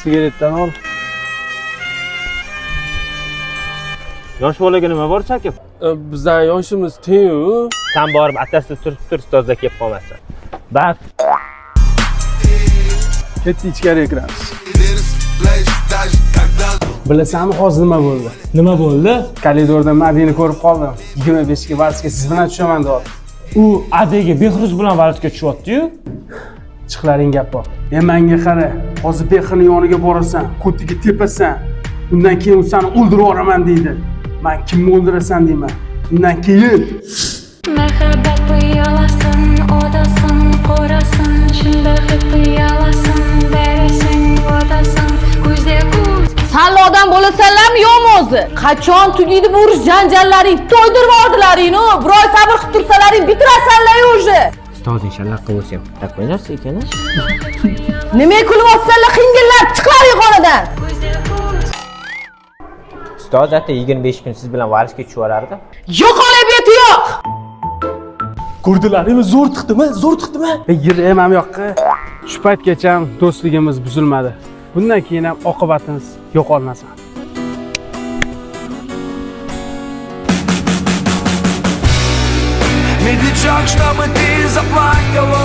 Sigaretdan ol. Yosh bolaga nima bor chakib? Bizdan yoshimiz teng-u. San borib atasi turib tur, ustozda kelib qolmasin. Bas. Ketdik, ichkariga kiramiz. Bilasanmi hozir nima bo'ldi? Nima bo'ldi? Koridorda Madini ko'rib qoldim. 25 ga valsga siz bilan tushaman deyapti. U adega Behruz bilan valsga tushyapti-yu. Chiqlaring gap bor. E menga qara, hozir Bexini yoniga borasan, ko'tiga tepasan. Undan keyin u seni o'ldirib yuboraman deydi. Men kimni o'ldirasan deyman. Undan keyin Махаббат пыяласын, отасын, қорасын, шын бақыт пыяласын, бәрісін отасын, көзде көз. Sanli odam bo'lasanlarmi yo'qmi o'zi? Qachon tugaydi bu urush janjallaring? To'ydirib yubordilaring-u. Bir oy sabr qilib tursalaring bitirasanlar уже. Ustozing shallaqa bo'lsa ham такой narsa ekan. Nima kulyapsanlar xingillab? Chiqlaring xonadan. Көзде көз. Ustoz ata 25 kun siz bilan valsga tushib yuborardi. Yo'qol beti yo'q. Ko'rdilaringmi? Zo'r tiqdimi? Zo'r tiqdimi? Yur ham yoqqa. Shu paytgacha do'stligimiz buzilmadi. Bundan keyin ham oqibatimiz yo'qolmasin. Медлячок, чтобы ты заплакала.